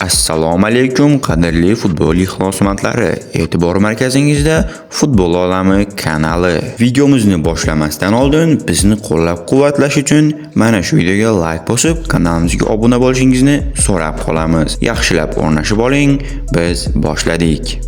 Assalomu alaykum, qadrli futbol ixlosmandlari. E'tibor markazingizda Futbol olami kanali. Videomizni boshlamasdan oldin bizni qo'llab-quvvatlash uchun mana shu videoga like bosib, kanalimizga obuna bo'lishingizni so'rab qolamiz. Yaxshilab o'rnashib oling, biz boshladik.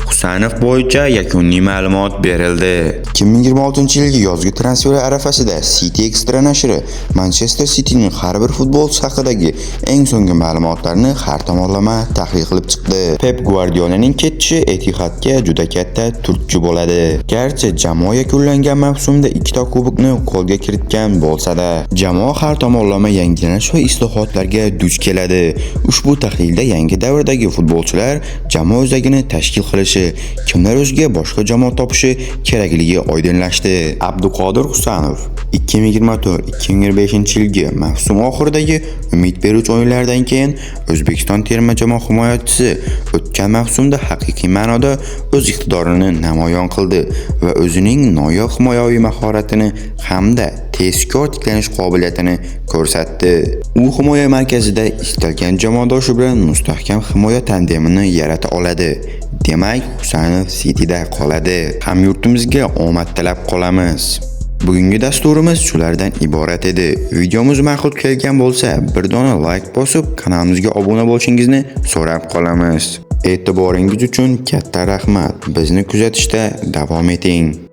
Husanov bo'yicha yakuniy ma'lumot berildi. 2026-yilgi yozgi transferlar arafasida City Extra nashri Manchester Cityning har bir futbolchisi haqidagi eng so'nggi ma'lumotlarni har tomonlama tahlil qilib chiqdi. Pep Guardiolaning ketishi Etihadga juda katta turtki bo'ladi. Garchi jamoa yakunlangan mavsumda ikkita kubokni qo'lga kiritgan bo'lsa-da, jamoa har tomonlama yangilanish va islohotlarga duch keladi. Ushbu tahlilda yangi davrdagi futbolchilar jamoa o'zagini tashkil qilishi, kimlar o'ziga boshqa jamoa topishi kerakligi oydinlashdi. Abduqodir Husanov 2024-2025 yilgi mavsum oxiridagi umid beruvchi o'yinlardan keyin O'zbekiston terma jamoa himoyachisi o'tgan mavsumda haqiqiy ma'noda o'z iqtidorini namoyon qildi va o'zining noyob himoyaviy mahoratini hamda tezkor tiklanish qobiliyatini ko'rsatdi. U himoya markazida istalgan jamoadoshi bilan mustahkam himoya tandemini yarata oladi. Demak, Husanov Cityda qoladi. Hamyurtimizga omad tilab qolamiz. Bugungi dasturimiz shulardan iborat edi. Videomiz ma'qul kelgan bo'lsa, bir dona like bosib, kanalimizga obuna bo'lishingizni so'rab qolamiz. E'tiboringiz uchun katta rahmat. Bizni kuzatishda davom eting.